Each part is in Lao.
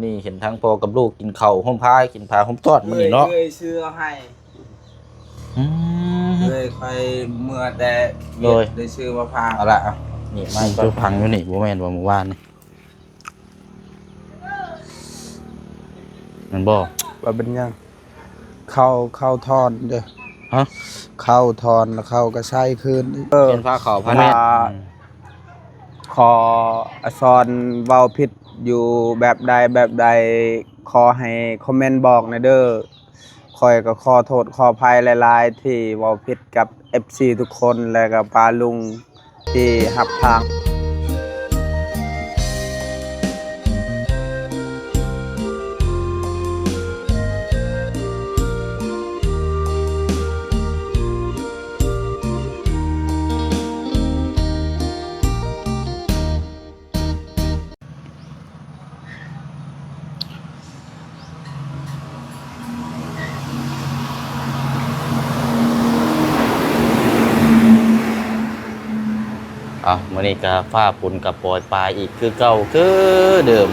ນີ້ເຫັນທັງພໍ່ກັບລູກກິນເຂົ້າໂຮມພາ ກິນພາໂຮມຕອດມື້ນີ້ເນາະ. ເອື້ອຍຊື້ເອົາໃຫ້. ອືມ ເອື້ອຍຂ້ອຍເມືອແຕ່ວຽກ ໂດຍ ໄດ້ຊື້ມາຝາກ. ເອົາລະ ນີ້ມາ ອືມ ເຈົ້າຟັງຢູ່ນີ້ ບໍ່ແມ່ນວ່າມື້ວານນີ້ ແມ່ນບໍ່? ວ່າເປັນຫຍັງ? ເຂົ້າ ເຂົ້າຖອນເດີ້. ຮະ? ເຂົ້າຖອນ ແລ້ວເຂົາກໍໃສ່ຄືນອີກ. ເອີ ເປັນພາເຂົ້າພາແມ່ນ. ອືມ ຂໍອາສອນເວົ້າຜິດຢູ່ແບບໃດແບບໃດ ຂໍໃຫ້ຄອມເມັນບອກແດ່ເດີ້. ຂ້ອຍກໍຂໍໂທດຂໍອະໄພຫຼາຍໆ ທີ່ເວົ້າຜິດກັບເອັຟຊີທຸກຄົນ ແລະກໍປ້າລຸງທີ່ຮັບທາງ. ເອົາ ມື້ນີ້ກະຟ້າຝົນກະປອຍປາຍອີກຄືເກົ່າຄືເດີມ.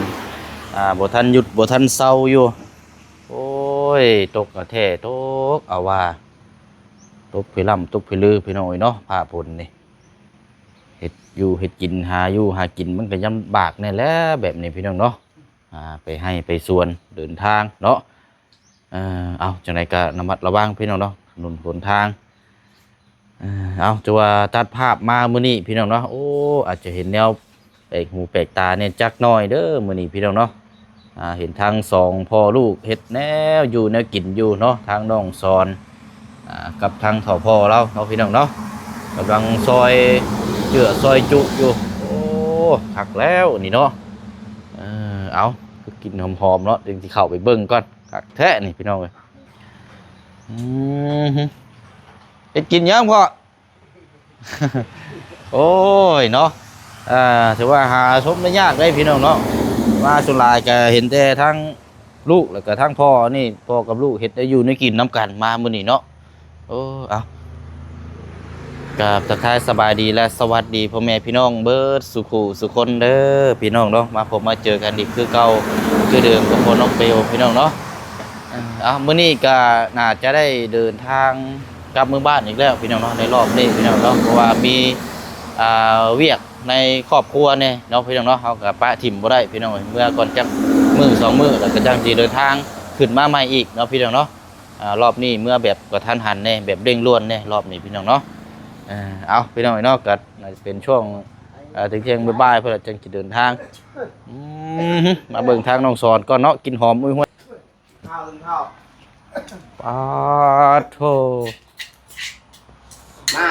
ອ່າ ບໍ່ທັນຢຸດບໍ່ທັນເຊົາຢູ່. ໂອ້ຍ ຕົກກະແທ້ຕົກ ເອົາວ່າ ຕົກພິລ່ຳຕົກພິລື ພີ່ນ້ອງເອີຍເນາະ ຟ້າຝົນນີ້. ເຮັດຢູ່ເຮັດກິນ ຫາຢູ່ຫາກິນ ມັນກໍລຳບາກແດ່ແຫຼະແບບນີ້ ພີ່ນ້ອງເນາະ. ອ່າ ໄປໄຮ່ໄປສວນ ເດີນທາງເນາະ. ເອີ ເອົາ ຈັ່ງໃດກໍລະມັດລະວັງ ພີ່ນ້ອງເນາະ ຖະໜົນຫົນທາງ. ເອີ ເອົາ ຖືວ່າຕັດພາບມາມື້ນີ້ ພີ່ນ້ອງເນາະ ໂອ້ ອາດຈະເຫັນແນວ ແປກຫູແປກຕາແດ່ຈັກໜ້ອຍເດີມື້ນີ້ ພີ່ນ້ອງເນາະ. ອ່າ ເຫັນທັງສອງພໍ່ລູກເຮັດແນວຢູ່ແນວກິນຢູ່ເນາະ ທາງນ້ອງສອນ ອ່າ ກັບທາງເຖົ້າພໍ່ລາວເນາະ ພີ່ນ້ອງເນາະ ກຳລັງຊອຍເຈືອຊອຍຈຸຢູ່. ໂອ້ ຄັກແລ້ວນີ້ເນາະ. ເອີ ເອົາ ຄືກິ່ນຫອມໆເນາະ ຈຶ່ງຊິເຂົ້າໄປເບິ່ງກ່ອນ. ຄັກແທ້ນີ້ ພີ່ນ້ອງເອີຍ. ອືມ ເຮັດກິນຫຍັງພໍ່? ໂອ້ຍເນາະ ເອີ ຖືວ່າຫາຊົມໄດ້ຍາກເດ້ພີ່ນ້ອງເນາະ. ມາສ່ວນຫຼາຍກະເຫັນແຕ່ທັງລູກ ແລ້ວກະທັງພໍ່ນີ້ ພໍ່ກັບລູກເຮັດແນວຢູ່ແນວກິນນຳກັນມາມື້ນີ້ເນາະ. ໂອ້ ເອົາ ກາບທັກທາຍສະບາຍດີ ແລະ ສະຫວັດດີພໍ່ແມ່ພີ່ນ້ອງເບິດສູ່ຄູ່ສູ່ຄົນເດີພີ່ນ້ອງເນາະ. ມາພົບມາເຈີກັນອີກຄືເກົ່າຄືເດີມກັບພໍ່ນ້ອງເປວ ພີ່ນ້ອງເນາະ. ເອີ ເອົາ ມື້ນີ້ກະໜ້າຈະໄດ້ເດີນທາງ ກັບເມືອບ້ານອີກແລ້ວພີ່ນ້ອງເນາະ ໃນລອບນີ້ພີ່ນ້ອງເນາະ. ເພາະວ່າມີ ອ່າ ວຽກໃນຄອບຄົວແດ່ເນາະ ພີ່ນ້ອງເນາະ ເຮົາກໍປະຖິ້ມບໍ່ໄດ້ພີ່ນ້ອງເອີຍ. ເມືອກ່ອນຈັກມື້ສອງມື້ ແລ້ວກໍຈັ່ງຊິເດີນທາງຂຶ້ນມາໃໝ່ອີກເນາະ ພີ່ນ້ອງເນາະ. ອ່າ ລອບນີ້ເມືອແບບກະທັນຫັນແດ່ ແບບເລັ່ງດ່ວນແດ່ ລອບນີ້ພີ່ນ້ອງເນາະ. ເອີ ເອົາ ພີ່ນ້ອງເນາະ ກໍໜ້າຈະເປັນຊ່ວງ ເອີ ທ່ຽງໆ ບ່າຍໆ ເພິ່ນລະຈັ່ງຊິເດີນທາງ. ອືມ ມາເບິ່ງທາງນ້ອງສອນກ່ອນເນາະ ກິ່ນຫອມຫຸຍຫວຍ. ເຂົ້າ ເຂົ້າ ປາດໂທ ມາ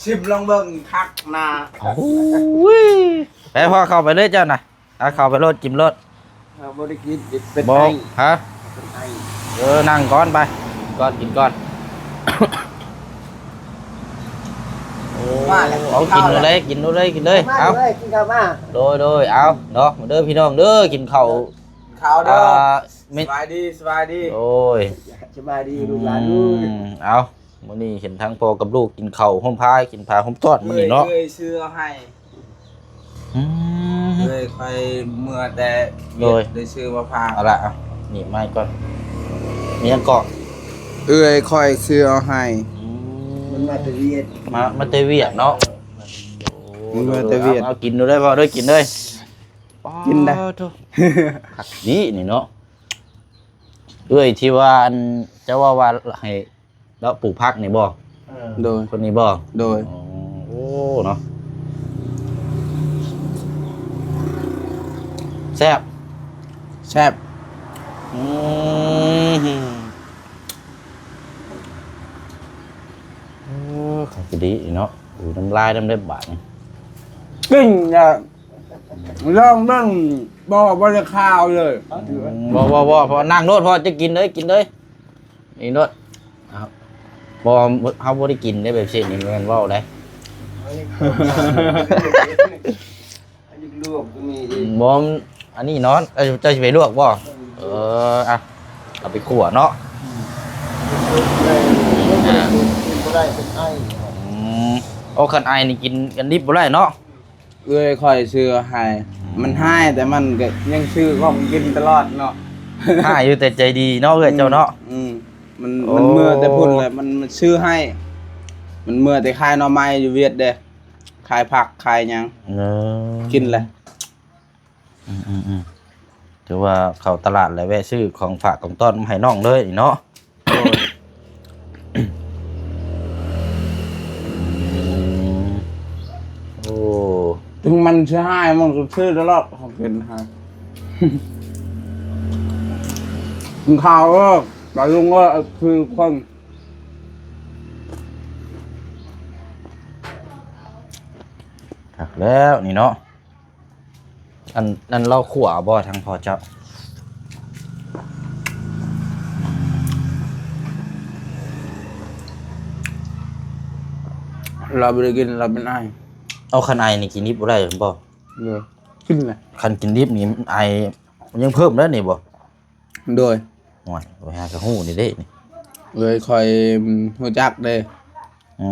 ຊິມລອງເບິ່ງຄັກນາ. ໂອ້ຍ ໄປພໍ່ ເຂົ້າໄປເລີຍເຈົ້ານະ. ອາ ເຂົ້າໄປໂລດ ກິນໂລດ. ເຮົາບໍ່ໄດ້ກິນ ເປັນໄອ. ຮະ? ເປັນໄອ. ເອີ ນັ່ງກ່ອນໄປ ກິນກ່ອນ ກິນກ່ອນ. ໂອ້ ມາແລ້ວ ເອົາ ກິນໂລດເລີຍ ກິນໂລດເລີຍ ກິນເລີຍ. ເອົາ ມາເລີຍ ກິນເຂົ້າມາ. ໂດຍ ໂດຍ ເອົາເນາະ ມາເດີພີ່ນ້ອງເດີ ກິນເຂົ້າ ເຂົ້າເດີ. ອ່າ ສະບາຍດີ ສະບາຍດີ. ໂອ້ຍ ສະບາຍດີລູກຫຼານເອີຍ. ເອົາ ມື້ນີ້ເຫັນທັງພໍ່ກັບລູກກິນເຂົ້າໂຮມພາ ກິນພາໂຮມຕອດມື້ນີ້ເນາະ. ເອື້ອຍຊື້ເອົາໃຫ້. ອືມ ເອື້ອຍຂ້ອຍເມືອແຕ່ວຽກ ໂດຍ ໄດ້ຊື້ມາຝາກ. ເອົາລະ ເອົາ ໜີບໄມ້ກ່ອນ. ມີຫຍັງເກາະ? ເອື້ອຍຂ້ອຍຊື້ເອົາໃຫ້. ອືມ ມັນມາແຕ່ວຽກ ມາ ມາແຕ່ວຽກເນາະ. ໂອ້ ມັນມາແຕ່ວຽກ. ເອົາ ເອົາ ກິນດູເດີພໍ່ເດີ ກິນເດີ. ກິນໄດ້ ປາດໂທ ຄັກດີນີ້ເນາະ. ເອື້ອຍທີ່ວ່າ ອັນ ເຈົ້າເວົ້າວ່າໃຫ້ລາວປູກຜັກນີ້ບໍ່? ເອີ ໂດຍ ຄົນນີ້ບໍ່? ໂດຍ. ອໍ ໂອ້ ເນາະ ແຊບ ແຊບ. ອືມ ເອີ ຄັກດີເນາະ. ໂອ້ ນ້ຳລາຍນຳເລັບບາດນີ້ ກິນນະ. ລອງເບິ່ງ ບໍ່ ບໍ່ໄດ້ຄາວເລີຍ. ອືມ ບໍ່ ບໍ່ ບໍ່ ພໍ່ ນັ່ງໂລດ ພໍ່ ຈະກິນເລີຍ ກິນເລີຍ ນີ້ໂລດ. ເຮົາ ບໍ່ ເຮົາບໍ່ໄດ້ກິນເດ້ ແບບຊີ້ນີ້ ແມ່ນເວົ້າໄດ໋. ລວກກໍມີອີກ. ບໍ່ ອັນນີ້ເນາະ ເອີ ເຈົ້າຊິໄປລວກບໍ່? ເອີ ອ່ະ ເອົາໄປຂົ້ວເນາະ. ກິນບໍ່ໄດ້ ເປັນໄອ. ອືມ ໂອ້ ຄັນໄອນີ້ກິນອັນດິບບໍ່ໄດ້ເນາະ. ເອື້ອຍຂ້ອຍຊື້ໃຫ້. ອື ມັນຮ້າຍ ແຕ່ມັນກໍຍັງຊື້ຂອງກິນຕະຫຼອດເນາະ. ຮ້າຍຢູ່ແຕ່ໃຈດີເນາະ ເອື້ອຍເຈົ້າເນາະ. ອືມ ມັນ ໂອ້ ມັນເມືອແຕ່ພຸ້ນແຫຼະ ມັນ ມັນຊື້ໃຫ້ ມັນເມືອແຕ່ຂາຍໜໍ່ໄມ້ຢູ່ຫວຽດເດ້ ຂາຍຜັກຂາຍຫຍັງ ເອີ ກິນແຫຼະ. ອືມໆໆ ຖືວ່າເຂົ້າຕະຫຼາດແລ້ວແວະຊື້ຂອງຝາກຂອງຕ້ອນມາໃຫ້ນ້ອງເລີຍນີ້ເນາະ. ໂດຍ ອືມ ໂອ້ ເຖິງມັນຊິຮ້າຍ ມັນກໍຊື້ຕະຫຼອດ ເຂົາເປັນໃຫ້ ກິນເຂົ້າເດີ ປາລຸງເອີຍ ຄືຄົນ ຄັກແລ້ວນີ້ເນາະ. ອັນ ອັນລາວຂົ້ວເອົາບໍ່ ທາງພໍ່ເຈົ້າ? ລາວບໍ່ໄດ້ກິນ ລາວເປັນໄອ. ເອົາ ຄັນໄອນີ້ກິນດິບບໍ່ໄດ້ແມ່ນບໍ່? ເອີ ກິນແຫຼະ ຄັນກິນດິບນີ້ໄອ ມັນຍັງເພີ່ມໄດ້ນີ້ບໍ່? ໂດຍ ໂອ້ຍ ໄປຫາກະຮູ້ນີ້ເດ້ນີ້ ເອີຍ ຂ້ອຍຮູ້ຈັກເດ້. ອື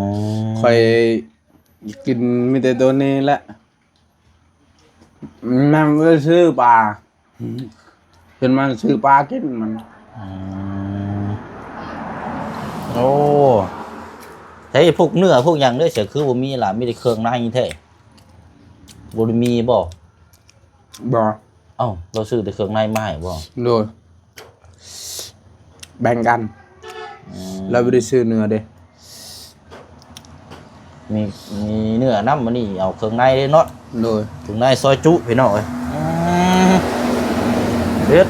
ມ ຂ້ອຍກິນມີແຕ່ໂຕນີ້ແຫຼະ. ມັນໄປຊື້ປາ ເພິ່ນມາຊື້ປາກິນມັນ. ອືມ ໂອ້ ໃຊ້ພວກເນື້ອພວກຫຍັງເດ້ ຄືບໍ່ມີລະ ມີແຕ່ເຄື່ອງໃນແທ້ ບໍ່ໄດ້ມີບໍ່? ບໍ່. ເອົ້າ ລາວຊື້ແຕ່ເຄື່ອງໃນມາໃຫ້ບໍ່? ໂດຍ ແບ່ງກັນ. ອືມ ລາວບໍ່ໄດ້ຊື້ເນື້ອເດ້ ມີ ມີເນື້ອນຳ ມື້ນີ້ເອົາເຄື່ອງໃນເດ້ເນາະ. ໂດຍ ເຄື່ອງໃນຊອຍຈຸພີ່ນ້ອງເອີຍ. ອືມ ເດັດ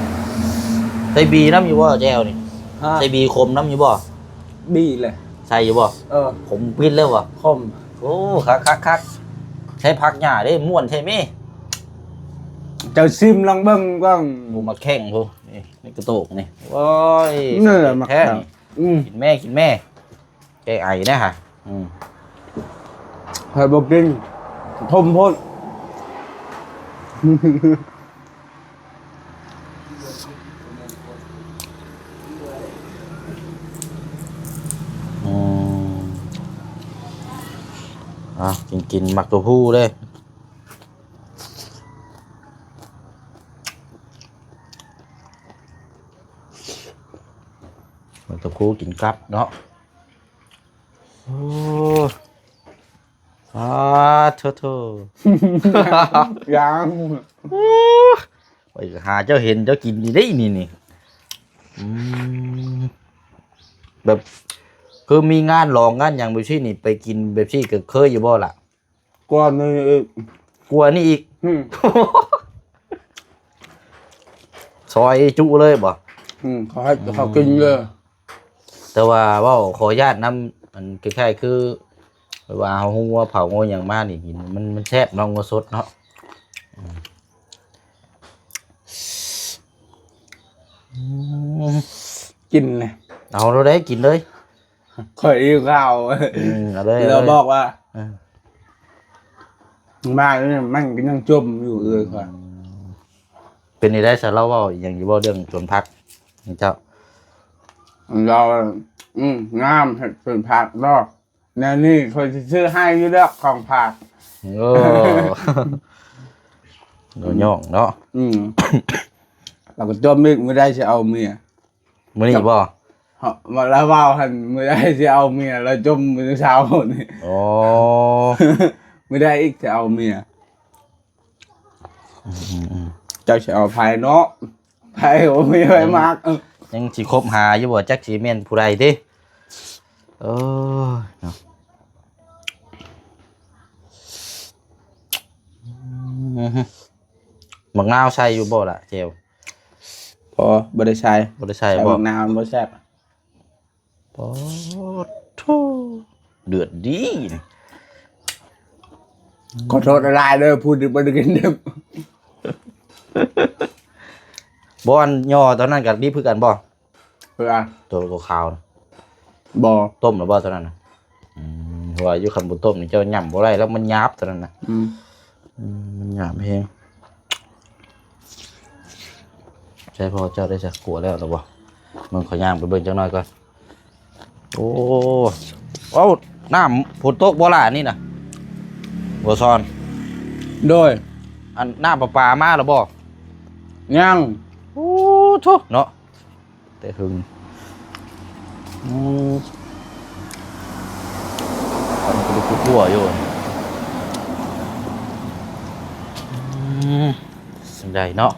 ໃສ່ບີນຳຢູ່ບໍ່ແຈ່ວນີ້? ຮະ ໃສ່ບີຂົມນຳຢູ່ບໍ່? ບີແຫຼະ ໃສ່ຢູ່ບໍ່? ເອີ ຂົມປິດແລ້ວບໍ່? ຂົມ. ໂອ້ ຄັກໆໆ ໃສ່ຜັກຫຍ້າເດ້ ມ່ວນແທ້ແມ. ເຈົ້າຊິມລອງເບິ່ງກ່ອນ ໝູໝາກແຂ້ງພຸ້ນ ນີ້ ໃນກະໂຕກນີ້. ໂອ້ຍ ເນື້ອໝາກແຂ້ງ ແທ້ນີ້. ອືມ ກິນແມ່ ກິນແມ່ ແກ້ໄອນະຫະ. ອືມ ໃຜບໍ່ກິນ ຂົມໂພດ. ອືມ ອ່ະ ກິນໆ ໝາກຕົວຜູ້ເດ້ ໝາກຕົວຜູ້ກິນກັບເນາະ. ໂອ້ ສາທຸໂທ ຍັງ ໂອ້ ໄປຫາເຈົ້າເຫັນເຈົ້າກິນນີ້ເດ້ນີ້ ນີ້. ອືມ ແບບ ຄືມີງານຫຼອງງານຫຍັງແບບຊີ້ນີ້ ໄປກິນແບບຊີ້ກໍເຄີຍຢູ່ບໍ່ລະ? ກວ່ານີ້ອີກ ກວ່ານີ້ອີກ. ອືມ ຊອຍຈຸເລີຍບໍ່? ອືມ ເຂົາໃຫ້ ເຂົາກິນເລີຍ. ແຕ່ວ່າເວົ້າຂໍອະນຸຍາດນຳ ອັນຄ້າຍໆຄືແບບວ່າເຮົາຫຸ່ງງົວເຜົາງົວຫຍັງມານີ້ ມັນ ມັນແຊບເນາະ ງົວສົດເນາະ. ອືມ ກິນເລີຍ ເອົາໂລດເດ້ ກິນເລີຍ. ຂ້ອຍຫິວເຂົ້າ. ອືມ ເອົາເລີຍ ແລ້ວບອກວ່າ ເອີ ມານີ້ມັນກໍຍັງຈົ່ມຢູ່ເອີຍ. ອືມ ຂ້ອຍ ເປັນຈັ່ງໃດຊະ ລາວເວົ້າອີ່ຫຍັງຢູ່ບໍ່ ເລື່ອງສວນຜັກເຈົ້າ? ລາວ ອືມ ງາມ ເຮັດສວນຜັກເນາະ ແນວນີ້ຂ້ອຍຊິຊື້ໃຫ້ຢູ່ດອກ ຂອງຝາກ. ໂອ້ ໂດຍຍ່ອງເນາະ. ອືມ ລາວກໍຈົ່ມອີກ ມື້ໃດຊິເອົາເມຍ. ມື້ນີ້ບໍ່? ເຮົາ ລາວເວົ້າຫັ້ນ ມື້ໃດຊິເອົາເມຍ ລາວຈົ່ມມື້ເຊົ້ານີ້. ອໍ ມື້ໃດອີກຊິເອົາເມຍ? ອືມໆໆ ເຈົ້າຊິເອົາໃຜເນາະ? ໃຜບໍ່ມີໃຜມັກ. ອືມ ຍັງຊິຄົບຫາຢູ່ບໍ່? ຈັກຊິແມ່ນຜູ້ໃດເດ້. ເອີຍເນາະ ອືມ ໝາກນາວໃສ່ຢູ່ບໍ່ລະແຈ່ວ? ບໍ່ ບໍ່ໄດ້ໃສ່. ບໍ່ໄດ້ໃສ່ ໃສ່ບໍ່? ໝາກນາວມັນບໍ່ແຊບ. ປາດໂທ້ ເດືອດດີນີ້. ຂໍໂທດຫຼາຍໆເດີ ຜູ້ທີ່ບໍ່ໄດ້ກິນດິບ. ບໍ່ ອັນຍໍຕອນນັ້ນກໍດິບຄືກັນບໍ່? ເອີ ໂຕ ໂຕຂາວນະ. ບໍ່ ຕົ້ມແລ້ວບໍ່ຕອນນັ້ນນະ? ອືມ ເພາະວ່າຢູ່ ຄັນບໍ່ຕົ້ມນີ້ເຈົ້າຫຍ້ຳບໍ່ໄດ້ແລ້ວ ມັນຫຍາບຕອນນັ້ນນະ. ອືມ ອືມ ມັນຫຍາບແຮງ. ໃຊ່ພໍ່ເຈົ້າໄດ້ຈັກ ຂົ້ວແລ້ວຫຼືບໍ່? ເບິ່ງ ຂໍຍ່າງໄປເບິ່ງຈັກໜ້ອຍກ່ອນ. ໂອ້ ເອົ້າ ນ້ຳຝົນຕົກບໍ່ລະນີ້ນະ ບໍ່ຊອນ? ໂດຍ ອັນນ້ຳປະປາມາແລ້ວບໍ່? ຍັງ. ໂອ້ໂທ້ເນາະ ແຕ່ຫຶງ. ອືມ ອັນນີ້ກໍລຸກຂົ້ວຢູ່. ອືມ ຈັ່ງໃດເນາະ?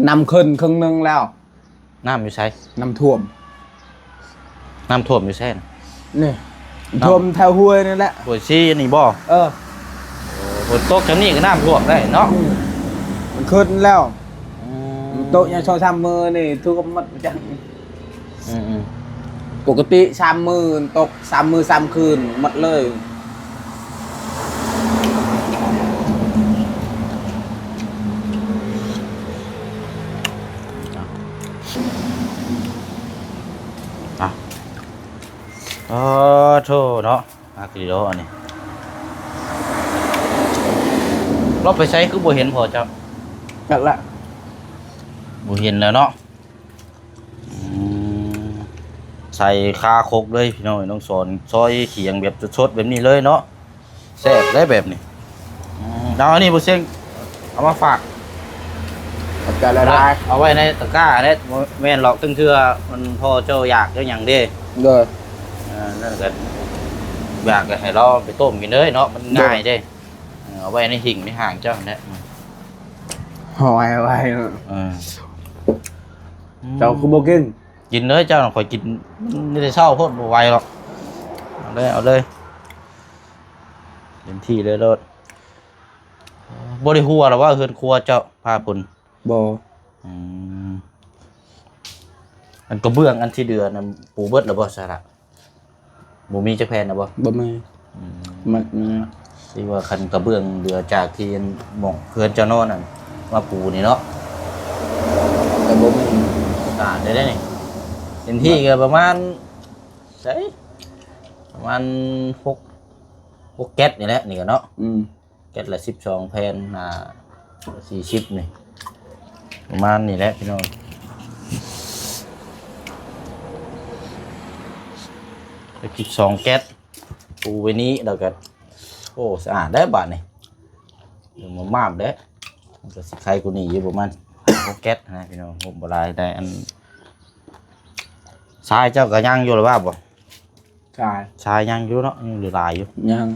ນ້ຳຂຶ້ນເຄິ່ງໜຶ່ງແລ້ວ. ນ້ຳຢູ່ໃສ? ນ້ຳຖ້ວມ. ນ້ຳຖ້ວມຢູ່ໃສນະ? ນີ້ ນ້ຳຖ້ວມແຖວຫ້ວຍນີ້ແຫຼະ. ຫ້ວຍຊີອັນນີ້ບໍ່? ເອີ. ໂອ້ ຝົນຕົກຈັ່ງນີ້ກໍນ້ຳຖ້ວມໄດ້ເນາະ. ອືມ ມັນຂຶ້ນແລ້ວ. ອືມ ມັນຕົກຍັງສອງສາມມື້ນີ້ຖ້ວມໝົດຈັກ. ອືມໆ ປົກກະຕິສາມມື້ຕົກ ສາມມື້ສາມຄືນໝົດເລີຍ. ອ່ະ ເອີ ໂທ້ເນາະ ຄັກອີ່ຫຼີດອກອັນນີ້. ລາວໄປໃສຄືບໍ່ເຫັນພໍ່ເຈົ້າ? ຈັກລະ ບໍ່ເຫັນແລ້ວເນາະ. ອືມ ໃສ່ຄາຄົກເລີຍພີ່ນ້ອງເອີຍ ນ້ອງສອນ ຊອຍຂຽງແບບສົດໆແບບນີ້ເລີຍເນາະ. ແຊບເດ້ແບບນີ້. ອືມ ເອົາອັນນີ້ບໍ່ເຊັງ ເອົາມາຝາກ. ຂອບໃຈຫຼາຍໆ. ເອົາໄວ້ໃນຕະກ້າແຫຼະ. ບໍ່ແມ່ນຫຼອກ ເຖິງເທື່ອມັນພໍ່ເຈົ້າຢາກເຈົ້າຫຍັງເດ້. ໂດຍ. ເອີ ນັ້ນກໍຢາກກໍໃຫ້ລາວໄປຕົ້ມກິນເລີຍເນາະ ມັນງ່າຍເດ້. ໂດຍ. ເອີ ເອົາໄວ້ໃນຫິ້ງໃນຫ້າງເຈົ້າຫັ້ນແຫຼະ. ຫ້ອຍໄວ້. ເອີ ເຈົ້າຄືບໍ່ກິນ? ກິນເລີຍເຈົ້ານະ ຂ້ອຍກິນ ມີແຕ່ເຊົ້າໂພດ ບໍ່ໄຫວດອກ. ເອົາເລີຍ ເອົາເລີຍ ເຕັມທີ່ເລີຍໂລດ. ບໍ່ໄດ້ຮົ້ວລະວ່າເຮືອນຄົວເຈົ້າ ຜ້າພຸ້ນ? ບໍ່. ອືມ ອັນກະເບື້ອງອັນທີ່ເດືອນະ ປູເບິດລະບໍ່ຊະລະ? ບໍ່ມີຈັກແຜ່ນນະບໍ່? ບໍ່ມີ. ອືມ ມັນ ຊິວ່າຄັນກະເບື້ອງເຫຼືອຈາກທີ່ໝ່ອງເຮືອນເຈົ້ານອນນັ້ນມາປູນີ້ເນາະ ກະບໍ່ມີ. ສະອາດເດ້ນີ້. ເຕັມທີ່ກະປະມານ ໃສ ປະມານຫົກ ຫົກແກັດນີ້ແຫຼະ ນີ້ກະເນາະ. ອືມ ແກັດລະສິບສອງແຜ່ນ ຫ້າ ສີ່ສິບນີ້ ປະມານນີ້ແຫຼະພີ່ນ້ອງ. ສິບສອງແກັດ ປູໄວ້ນີ້ແລ້ວກໍ ໂອ້ ສະອາດແລ້ວບາດນີ້. ເອີ ມາມາບແລ້ວ ມັນກໍຊິໄຄກວ່ານີ້ຢູ່ ປະມານຫົກແກັດນະພີ່ນ້ອງ. ຫົກບໍ່ຫຼາຍ ແຕ່ອັນຊາຍເຈົ້າກໍຍັງຢູ່ລະວ່າບໍ່? ຊາຍ ຊາຍຍັງຢູ່ເນາະ ຍັງເຫຼືອຫຼາຍຢູ່. ຍັງ.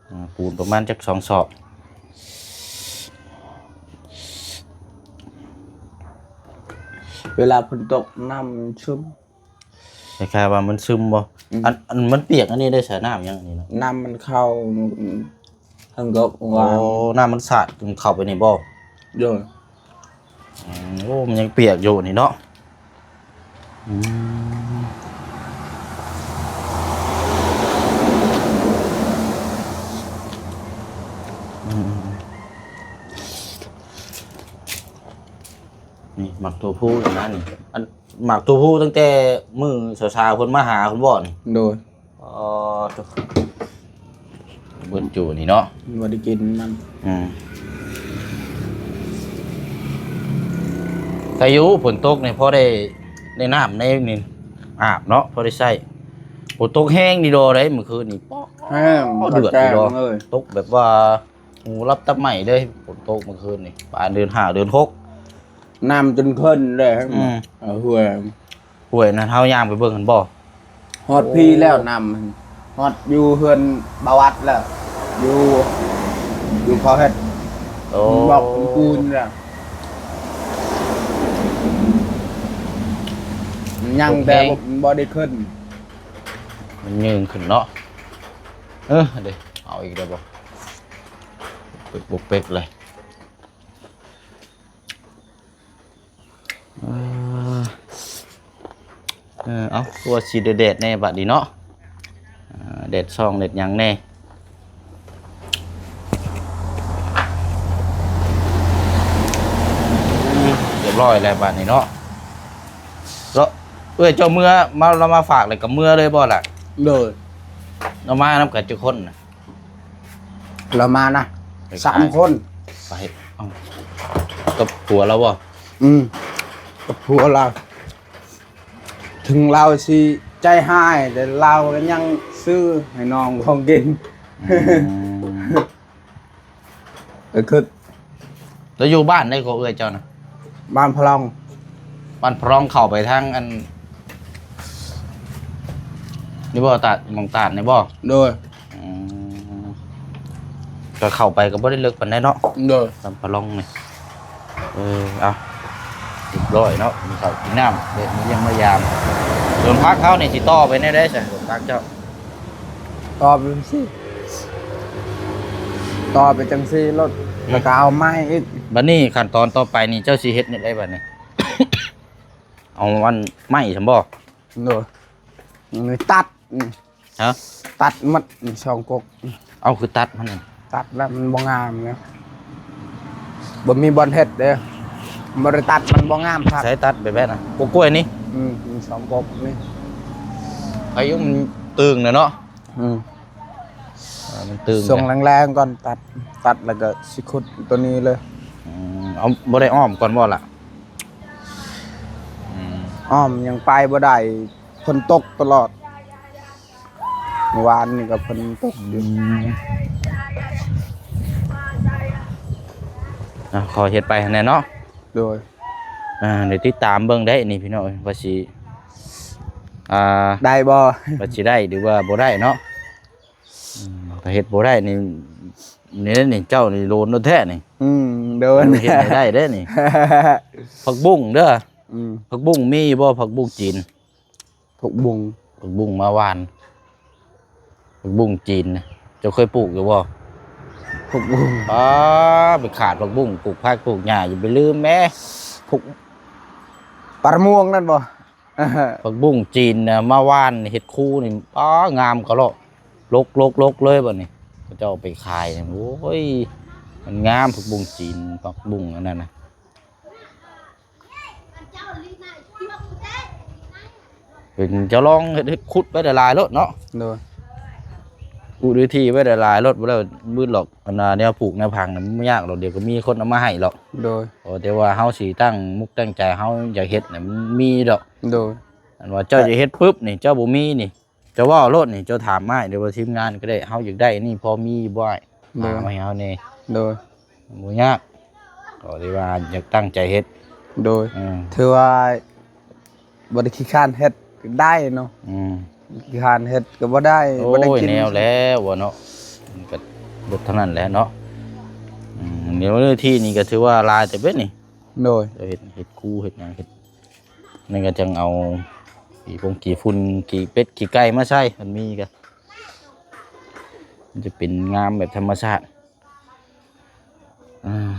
ອືມ ປູນປະມານຈັກສອງສອບ. ເວລາຝົນຕົກນ້ຳມັນຊຶມ ຄ້າຍໆວ່າມັນຊຶມບໍ່? ອືມ ອັນ ອັນມັນປຽກອັນນີ້ໄດ້ໃສ່ນ້ຳຫຍັງອັນນີ້ເນາະ? ນ້ຳມັນເຂົ້າ ເທິງກໍ ໂອ້ ວ່າ ນ້ຳມັນສາດ ມັນເຂົ້າໄປນີ້ບໍ່? ໂດຍ. ອືມ ໂອ້ ມັນຍັງປຽກຢູ່ນີ້ເນາະ. ອືມ ອືມ ນີ້ໝາກຖົ່ວພູນີ້ນະ ນີ້ ອັນ ໝາກຖົ່ວພູຕັ້ງແຕ່ມື້ສາວໆເພິ່ນມາຫາເພິ່ນບໍ່ນີ້? ໂດຍ. ອໍ ໂທ້ ເບິດຢູ່ນີ້ເນາະ ບໍ່ໄດ້ກິນມັນ. ອືມ ໃຄຢູ່ ຝົນຕົກນີ້ພໍໄດ້ ໄດ້ນ້ຳໃນນີ້ອາບເນາະ ພໍໄດ້ໃຊ້. ຝົນຕົກແຮງດີດໍໄດ ມື້ຄືນນີ້ ປອດ ແຮງ ເດືອດດີດໍ ຕົກແບບວ່າຫູຫຼັບຕາໄໝເລີຍ. ຝົນຕົກມື້ຄືນນີ້ ປານເດືອນຫ້າເດືອນຫົກ ນ້ຳຈົນຂຶ້ນເລີຍ. ອືມ ເອີ ຫ້ວຍ ຫ້ວຍນັ້ນເຮົາຍ່າງໄປເບິ່ງຫັ້ນບໍ່? ຮອດພີ້ແລ້ວ ໂອ້ ນ້ຳຮອດຢູ່ເຮືອນບ່າວວັດແລ້ວ ຢູ່ ຢູ່ເຂົາເຮັດ ໂອ້ ບອກເປັນປູນແລ້ວ ຍັງແຕ່ບໍ່ໄດ້ຂຶ້ນ ມັນຍື່ນຂຶ້ນເນາະ. ເອີ ເດ້ ເອົາອີກແລ້ວບໍ່? ເປັກບໍ່ເປັກເລີຍ. ເອີ ເອີ ເອົາ ຄືວ່າຊິໄດ້ແດດແດ່ບາດນີ້ເນາະ. ເອີ ແດດສ່ອງແດດຫຍັງແດ່. ອືມ ຮຽບຮ້ອຍແລ້ວບາດນີ້ເນາະ. ເນາະ ເອື້ອຍເຈົ້າເມືອມາ ລາວມາຝາກແລ້ວກໍເມືອເລີຍບໍ່ລະ? ໂດຍ. ລາວມານຳກັນຈັກຄົນນະ? ລາວມານະ ສາມຄົນ. ໄປ ເອົ້າ ກັບຜົວລາວບໍ່? ອືມ ກັບຜົວລາວ. ເຖິງລາວຊິໃຈຮ້າຍ ແຕ່ລາວກໍຍັງຊື້ໃຫ້ນ້ອງຂອງກິນ. ອືມ. ກໍຄື ແລ້ວຢູ່ບ້ານໃດກໍເອື້ອຍເຈົ້ານະ? ບ້ານພະລອງ. ບ້ານພະລອງເຂົ້າໄປທາງອັນ ນີ້ບໍ່? ຕາດ ໝ່ອງຕາດນີ້ບໍ່? ໂດຍ. ອືມ ກໍເຂົ້າໄປກໍບໍ່ໄດ້ເລິກປານໃດເນາະ? ໂດຍ. ບ້ານພະລອງນີ້ ເອີ ເອົາ ຮຽບຮ້ອຍເນາະ ມີເຂົ້າມີນ້ຳ ແວະມາຢ້ຽມມາຢາມ. ສວນຜັກເຮົານີ້ຊິຕໍ່ໄປແນວໃດຊະ ສວນຜັກເຈົ້າ? ຕໍ່ໄປຈັ່ງຊີ້ ຕໍ່ໄປຈັ່ງຊີ້ໂລດ ອືມ ແລ້ວກໍເອົາໄມ້ອີກ. ບັດນີ້ຂັ້ນຕອນຕໍ່ໄປນີ້ ເຈົ້າຊິເຮັດແນວໃດບັດນີ້? ເອົາອັນໄມ້ຊັ້ນບໍ່? ໂດຍ. ນີ້ຕັດ ຮະ? ຕັດໝົດ ນີ້ສອງກົກ. ເອົາ ຄືຕັດມັນ? ຕັດແລ້ວມັນບໍ່ງາມນະ ບໍ່ມີບ່ອນເຮັດເດ້ ບໍ່ໄດ້ຕັດມັນບໍ່ງາມຄັກ. ໃຊ້ຕັດແບບໃດນະ? ກົກກ້ວຍນີ້? ອືມ ມີສອງກົກນີ້. ອາຍຸມັນຕຶງແລ້ວເນາະ? ອືມ ເອີ ມັນຕຶງ. ຊ່ວງແລງໆກ່ອນຕັດ ຕັດແລ້ວກໍຊິຂຸດຕົວນີ້ເລີຍ. ອືມ ເອົາ ບໍ່ໄດ້ອ້ອມກ່ອນບໍ່ລະ? ອືມ ອ້ອມຍັງໄປບໍ່ໄດ້ ຝົນຕົກຕະຫຼອດ. ເມື່ອວານນີ້ກໍຝົນຕົກຢູ່. ອືມ ອ່ະ ຂໍເຮັດໄປຫັ້ນແຫຼະເນາະ. ໂດຍ. ອ່າ ດຽວຕິດຕາມເບິ່ງໄດ້ນີ້ພີ່ນ້ອງ ວ່າຊິ ອ່າ ໄດ້ບໍ່ ວ່າຊິໄດ້ ຫຼືວ່າບໍ່ໄດ້ເນາະ. ອືມ ຖ້າເຮັດບໍ່ໄດ້ນີ້ ນີ້ ນີ້ເຈົ້ານີ້ໂດນໂລດແທ້ນີ້. ອືມ ໂດນ. ເຮັດໃຫ້ໄດ້ເດ້ນີ້. ຜັກບຸ້ງເດີ. ອືມ ຜັກບຸ້ງມີຢູ່ບໍ່? ຜັກບຸ້ງຈີນ. ຜັກບຸ້ງ ຜັກບຸ້ງມາຫວ່ານ ຜັກບຸ້ງຈີນນະ ເຈົ້າເຄີຍປູກຢູ່ບໍ່? ຜັກບຸ້ງ ອ້າ ໄປຂາດຜັກບຸ້ງ ປູກຜັກປູກຫຍ້າ ຢ່າໄປລືມແມ້. ຜັກ ປາມະມ່ວງນັ້ນບໍ່? ຜັກບຸ້ງຈີນນະ ມາຫວ່ານເຮັດຄູນີ້ ອ້າ ງາມກະເລາະ ລົກໆໆເລີຍບັດນີ້ ເຂົາເຈົ້າເອົາໄປຂາຍ. ໂອ້ຍ ມັນງາມ ຜັກບຸ້ງຈີນ ຜັກບຸ້ງອັນນັ້ນນະ. ເປັນ ເຈົ້າລອງເຮັດ ເຮັດ ຂຸດໄວ້ຫຼາຍໆໂລດເນາະ. ໂດຍ. ຂຸດພື້ນທີ່ໄວ້ຫຼາຍໆໂລດ ບໍ່ໄດ້ມືດຫຼອກ ອັນນ່າ ແນວປູກແນວຝັງນະ ມັນບໍ່ຍາກດອກ ດຽວກໍມີຄົນເອົາມາໃຫ້ດອກ. ໂດຍ. ເພາະແຕ່ວ່າເຮົາຊິຕັ້ງມຸກຕັ້ງໃຈ ເຮົາຢາກເຮັດນະ ມັນມີດອກ. ໂດຍ. ອັນວ່າເຈົ້າຈະເຮັດປຶບນີ້ ເຈົ້າບໍ່ມີນີ້ ເຈົ້າເວົ້າໂລດນີ້ ເຈົ້າຖາມອ້າຍ ຫຼືວ່າທີມງານກໍໄດ້ ເຮົາຢາກໄດ້ອັນນີ້ ພໍມີຢູ່ບໍ່ອ້າຍ? ໂດຍ. ຫາມາໃຫ້ເຮົາແດ່. ໂດຍ. ບໍ່ຍາກ ກໍຖືວ່າຢາກຕັ້ງໃຈເຮັດ. ໂດຍ. ອືມ ຖືວ່າບໍ່ໄດ້ຂີ້ຄ້ານເຮັດ ໄດ້ເນາະ. ອືມ ຂີ້ຄ້ານເຮັດກໍບໍ່ໄດ້. ໂອ້ຍ ບໍ່ໄດ້ກິນ ແນວແລ້ວເນາະ ມັນກໍເບິດເທົ່ານັ້ນແຫຼະເນາະ. ອືມ ແນວເນື້ອທີ່ນີ້ກໍຖືວ່າຫຼາຍເຕີບເດ້ນີ້. ໂດຍ. ເຮັດ ເຮັດຄູເຮັດຫຍັງ ເຮັດ ນັ້ນກໍຈັ່ງເອົາຂີ້ຟົງຂີ້ຝຸ່ນ ຂີ້ເປັດຂີ້ໄກ່ມາໃສ່ ມັນມີກໍ ມັນຈະເປັນງາມແບບທຳມະຊາດ. ອ່າ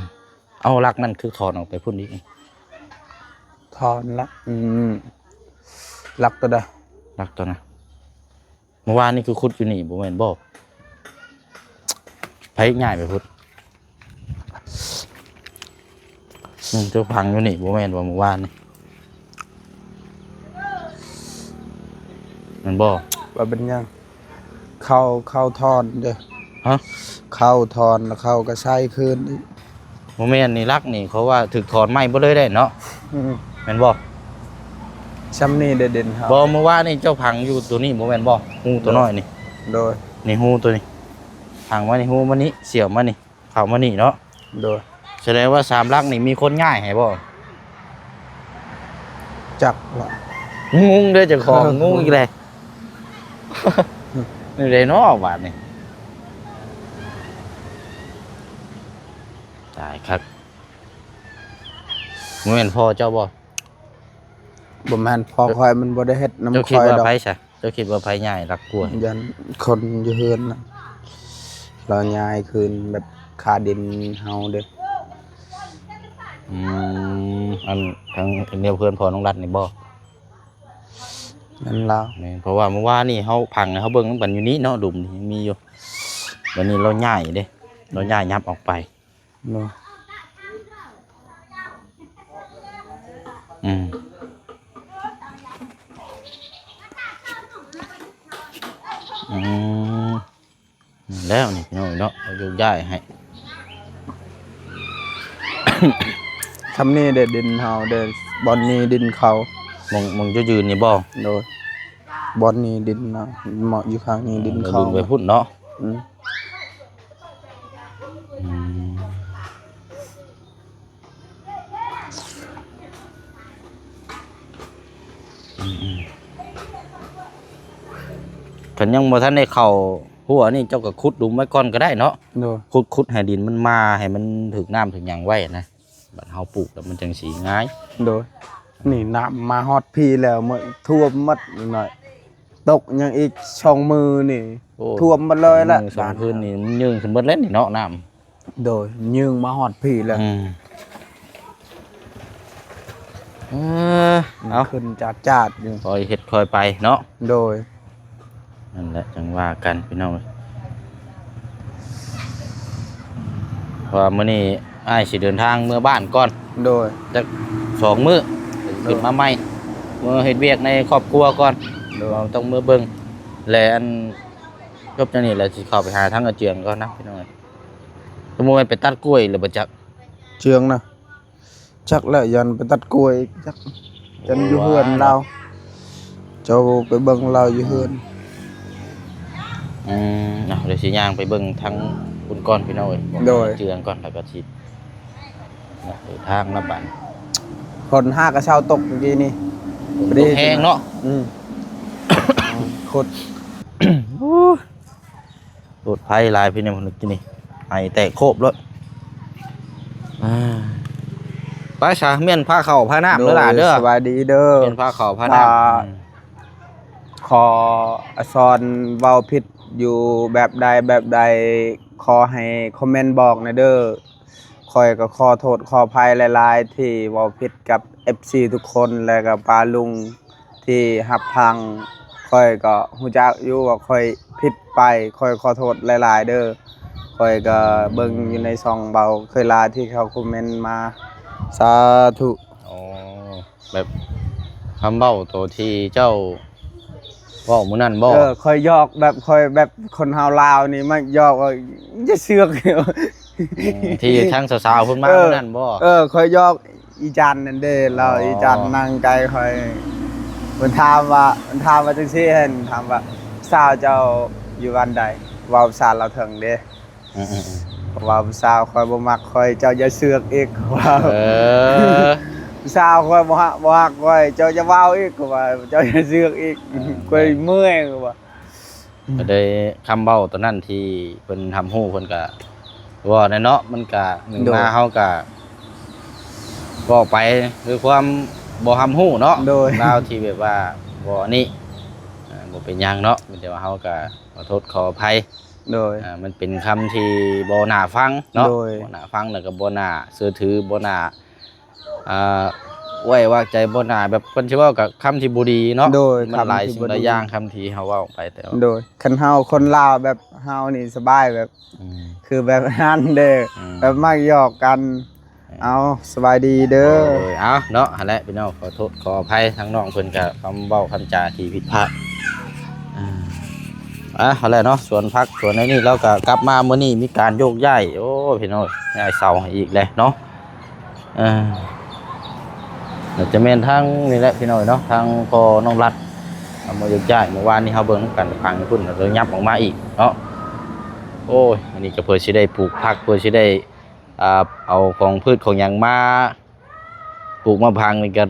ເອົາຫຼັກນັ້ນຄືຖອນອອກໄປພຸ້ນອີກ. ຖອນຫຼັກ ອືມ ຫຼັກຕົວໃດ? ຫຼັກຕົວນັ້ນ. ເມື່ອວານນີ້ຄືຂຸດຢູ່ນີ້ບໍ່ແມ່ນບໍ່? ໃຜຍ້າຍໄປພຸ້ນ? ອືມ ເຈົ້າຝັງຢູ່ນີ້ບໍ່ແມ່ນບໍ່ເມື່ອວານນີ້? ແມ່ນບໍ່? ວ່າເປັນຫຍັງ? ເຂົາ ເຂົາຖອນເດ້. ຮະ? ເຂົາຖອນແລ້ວເຂົາກໍໃສ່ຄືນອີກ. ບໍ່ແມ່ນນີ້ ຫຼັກນີ້ເຂົາວ່າຖືກຖອນໃໝ່ເບິດເລີຍເດ້ເນາະ. ອືມ ແມ່ນບໍ່? ຊ່ຳນີ້ເດ້ດິນເຮົາ. ບໍ່ ມື້ວານນີ້ເຈົ້າຝັງຢູ່ຕົວນີ້ບໍ່ແມ່ນບໍ່? ຮູຕົວນ້ອຍນີ້. ໂດຍ. ນີ້ຮູຕົວນີ້ ຝັງມານີ້ ຮູມານີ້ ສ່ຽວມານີ້ ເຂົ້າມານີ້ເນາະ. ໂດຍ. ສະແດງວ່າສາມຫຼັກນີ້ມີຄົນຍ້າຍໃຫ້ບໍ່? ຈັກລະ ງົງເດ້ເຈົ້າຂອງ ເອີ ງົງອີກແລ້ວ. ແນວໃດເນາະບາດນີ້? ຕາຍຄັກ. ບໍ່ແມ່ນພໍ່ເຈົ້າບໍ່? ບໍ່ແມ່ນ ພໍ່ຂ້ອຍມັນບໍ່ໄດ້ເຮັດນຳຂ້ອຍດອກ. ເຈົ້າຄິດວ່າໃຜຊະ? ເຈົ້າຄິດວ່າໃຜຍ້າຍຫຼັກກວ່າ? ຢ້ານຄົນຢູ່ເຮືອນນະ ລາວຍ້າຍຄືນແບບຄ່າດິນເຮົາເດ້. ອືມ ອັນທາງແນວເພື່ອນພໍ່ນ້ອງລັດນີ້ບໍ່? ແມ່ນລາວ. ແມ່ນ ເພາະວ່າມື້ວານນີ້ເຮົາພັງໃຫ້ເຮົາເບິ່ງນຳກັນຢູ່ນີ້ເນາະ ຫຼຸມນີ້ຍັງມີຢູ່. ບັດນີ້ລາວຍ້າຍເດ້ ລາວຍ້າຍຫຍັບອອກໄປ. ເນາະ. ອືມ ອືມ ແລ້ວນີ້ພີ່ນ້ອງເນາະ ເຮົາໂຍກຍ້າຍໃຫ້. ຊ່ຳນີ້ເດ້ດິນເຮົາເດ້ ບ່ອນນີ້ດິນເຂົາ. ໝ່ອງ ໝ່ອງເຈົ້າຢືນນີ້ບໍ່? ໂດຍ. ບ່ອນນີ້ດິນເຮົາ ເໝາະຢູ່ຂ້າງນີ້ ເອີ ດິນເຂົາ ໄປພຸ້ນເນາະ. ອືມ ອືມ ອືມໆ ຄັນຍັງບໍ່ທັນໄດ້ເຂົ້າຮົ້ວນີ້ ເຈົ້າກໍຂຸດຫຼຸມໄວ້ກ່ອນກໍໄດ້ເນາະ. ໂດຍ ຂຸດ ຂຸດໃຫ້ດິນມັນມາ ໃຫ້ມັນຖືກນ້ຳຖືກຫຍັງໄວ້ນະ ບັດເຮົາປູກແລ້ວມັນຈັ່ງຊິງ່າຍ. ໂດຍ ນີ້ນ້ຳມາຮອດພີ້ແລ້ວ ໝົດ ຖ້ວມໝົດໜ້ອຍ ຕົກຫຍັງອີກສອງມື້ນີ້ ໂອ້ ຖ້ວມໝົດເລີຍລະ ມື້ສອງຄືນນີ້ມັນຍື່ນຂຶ້ນໝົດແລ້ວນີ້ເນາະ ນ້ຳ. ໂດຍ ຍື່ນມາຮອດພີ້ແລ້ວ. ອືມ ເອີ ມັນ ເອົາ ຂຶ້ນຈາດໆຢູ່ ຄ່ອຍເຮັດຄ່ອຍໄປເນາະ. ໂດຍ ນັ້ນແຫຼະ ຈັ່ງວ່າກັນພີ່ນ້ອງເອີຍ ເພາະວ່າມື້ນີ້ອ້າຍຊິເດີນທາງເມືອບ້ານກ່ອນ. ໂດຍ ຈັກສອງມື້ ໂດຍ ຊິຂຶ້ນມາໃໝ່ ເມືອເຮັດວຽກໃນຄອບຄົວກ່ອນ. ໂດຍ ເຮົາຕ້ອງເມືອເບິ່ງ ແລະ ອັນ ຈົບຈາກນີ້ແລ້ວຊິເຂົ້າໄປຫາທາງອາເຈືອງກ່ອນນະພີ່ນ້ອງເອີຍ. ສົມມຸດວ່າໄປຕັດກ້ວຍແລ້ວບໍ່ຈັກ ເຈືອງນະ. ຈັກແຫຼະ ຢ້ານໄປຕັດກ້ວຍ ຈັກ ຈັ່ງຢູ່ເຮືອນລາວ ເຈົ້າໄປເບິ່ງລາວຢູ່ເຮືອນ. ອືມ ເອົາ ດຽວຊິຍ່າງໄປເບິ່ງທາງພຸ້ນກ່ອນພີ່ນ້ອງເອີຍ. ໂດຍ ເຈື່ອງກ່ອນ ແລ້ວກໍຊິເດີນທາງນຳບັດ. ຝົນຫາກະເຊົ້າຕົກມື້ກີ້ນີ້ ຝົນຕົກແຮງເນາະ. ອືມ ໂຄດ ໂລດໄຟຫຼາຍພີ່ນ້ອງ ມື້ກີ້ນີ້ ໄຫແຕກໂຄບໂລດ. ອ່າ ໄປຊະ ມ້ຽນພາເຂົ້າພານ້ຳເດີຫຼາເດີ. ສະບາຍດີເດີ ມ້ຽນພາເຂົ້າພານ້ຳ. ອ່າ ອືມ ຂໍອາສອນເວົ້າຜິດຢູ່ແບບໃດແບບໃດ ຂໍໃຫ້ຄອມເມັນບອກແດ່ເດີ. ຂ້ອຍກໍຂໍໂທດຂໍອະໄພຫຼາຍໆ ທີ່ເວົ້າຜິດກັບເອັຟຊີທຸກຄົນ ແລະກໍປ້າລຸງທີ່ຮັບຟັງ. ຂ້ອຍກໍຮູ້ຈັກຢູ່ວ່າຂ້ອຍຜິດໄປ ຂ້ອຍຂໍໂທດຫຼາຍໆເດີ. ຂ້ອຍກໍເບິ່ງຢູ່ໃນຊ່ອງເບົາເຄີຍລາທີ່ເຂົາຄອມເມັນມາ. ສາທຸ. ອໍ ແບບຄຳເວົ້າໂຕທີ່ເຈົ້າເວົ້າມື້ນັ້ນບໍ່? ເອີ ຂ້ອຍຢອກແບບ ຂ້ອຍແບບຄົນເຮົາລາວນີ້ມັກຢອກວ່າຢ່າເຊືອກ. ອືມ ທີ່ທາງສາວໆເພິ່ນມາ ເອີ ມື້ນັ້ນບໍ່? ເອີ ຂ້ອຍຢອກອີຈັນນັ້ນເດ້ ລາວ ອໍ ອີຈັນນັ່ງໃກ້ຂ້ອຍ ເພິ່ນຖາມວ່າ ເພິ່ນຖາມວ່າຈັ່ງຊີ້ຫັ້ນ ຖາມວ່າ ສາວເຈົ້າຢູ່ບ້ານໃດ ເວົ້າພາສາລາວເຖິງເດ້. ອືມໆໆ ເພາະວ່າຜູ້ສາວຂ້ອຍບໍ່ມັກຂ້ອຍ ເຈົ້າຢ່າເຊືອກອີກ ເຂົາວ່າ. ເອີ ຜູ້ສາວຂ້ອຍບໍ່ຮັກ ບໍ່ຮັກຂ້ອຍ ເຈົ້າຢ່າເວົ້າອີກ ເຂົາວ່າ ເຈົ້າຢ່າເຊືອກອີກ. ເອີ ຂ້ອຍເມື່ອຍ ເຂົາວ່າ. ກໍໄດ້ຄຳເວົ້າຕອນນັ້ນທີ່ເພິ່ນຮັບຮູ້ ເພິ່ນກໍເວົ້າແຫຼະເນາະ ມັນກໍໜຶ່ງ ໂດຍ ມາເຮົາກໍເວົ້າໄປດ້ວຍຄວາມບໍ່ຮັບຮູ້ເນາະ. ໂດຍ ລາວທີ່ແບບວ່າບໍ່ອັນນີ້ ເອີ ບໍ່ເປັນຫຍັງເນາະ ມີແຕ່ວ່າເຮົາກໍຂໍໂທດຂໍອະໄພ. ໂດຍ ອ່າ ມັນເປັນຄຳທີ່ບໍ່ໜ້າຟັງເນາະ. ໂດຍ ບໍ່ໜ້າຟັງ ແລ້ວກໍບໍ່ໜ້າເຊື່ອຖື ບໍ່ໜ້າ ອ່າ ໄວ້ວາງໃຈ ບໍ່ໜ້າແບບ ເພິ່ນຊິເວົ້າກັບຄຳທີ່ບໍ່ດີເນາະ. ໂດຍ ມັນຫຼາຍສິ່ງຫຼາຍຢ່າງ ຄຳທີ່ບໍ່ດີ ຄຳທີ່ເຮົາເວົ້າໄປແຕ່ວ່າ. ໂດຍ ຄັນເຮົາຄົນລາວແບບເຮົານີ້ສະບາຍ ແບບ ອືມ ຄືແບບນັ້ນເດ້ ອືມ ແບບມັກຫຍອກກັນ. ເອົາ ສະບາຍດີເດີ. ໂດຍ ເອົາເນາະ ຫັ້ນແຫຼະພີ່ນ້ອງ ຂໍໂທດຂໍອະໄພທາງນ້ອງເພິ່ນ ກະຄຳເວົ້າຄຳຈາທີ່ຜິດພາດ. ອ່າ ອ່າ ຫັ້ນແຫຼະເນາະ ສວນຜັກສວນໃນນີ້ ລາວກະກັບມາມື້ນີ້ມີການໂຍກຍ້າຍ. ໂອ້ ພີ່ນ້ອງ ຍ້າຍເສົາໃຫ້ອີກແຫຼະເນາະ. ເອີ ໜ້າຈະແມ່ນທາງນີ້ແຫຼະພີ່ນ້ອງເນາະ ທາງພໍ່ນ້ອງລັດເອົາມາໂຍກຍ້າຍ. ເມື່ອວານນີ້ເຮົາເບິ່ງນຳກັນ ທາງພຸ້ນ ລະຍັບອອກມາອີກເນາະ. ໂອ້ຍ ອັນນີ້ກະເພື່ອຊິໄດ້ປູກຜັກ ເພື່ອຊິໄດ້ ອ່າ ເອົາຂອງພືດຂອງຫຍັງມາປູກມາຝັງນີ້ກະ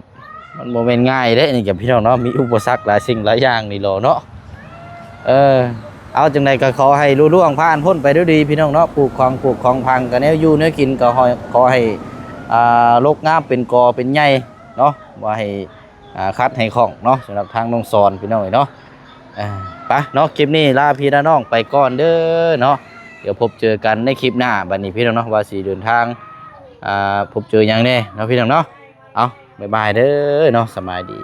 ມັນບໍ່ແມ່ນງ່າຍເດ້ນີ້ກະພີ່ນ້ອງເນາະ ມີອຸປະສັກຫຼາຍສິ່ງຫຼາຍຢ່າງນີ້ລະເນາະ. ເອີ ເອົາ ຈັ່ງໃດກະຂໍໃຫ້ລຸລ່ວງຜ່ານພົ້ນໄປດ້ວຍດີພີ່ນ້ອງເນາະ ປູກຂອງ ປູກຂອງຝັງກະແນວຢູ່ແນວກິນກະຂໍໃຫ້ ອ່າ ລົກງາມເປັນກໍເປັນໃຫຍ່ເນາະ ບໍ່ໃຫ້ ອ່າ ຂັດໃຫ້ຂ້ອງເນາະ ສຳລັບທາງນ້ອງສອນພີ່ນ້ອງເອີຍເນາະ. ອ່າ ໄປເນາະ ຄລິບນີ້ລາພີ່ລານ້ອງໄປກ່ອນເດີເນາະ ດຽວພົບເຈີກັນໃນຄລິບໜ້າບັດນີ້ພີ່ນ້ອງເນາະ ວ່າຊິເດີນທາງ ອ່າ ພົບເຈີຫຍັງແດ່ເນາະພີ່ນ້ອງເນາະ. ເອົາ ບາຍບາຍເດີເນາະ ສະບາຍດີ.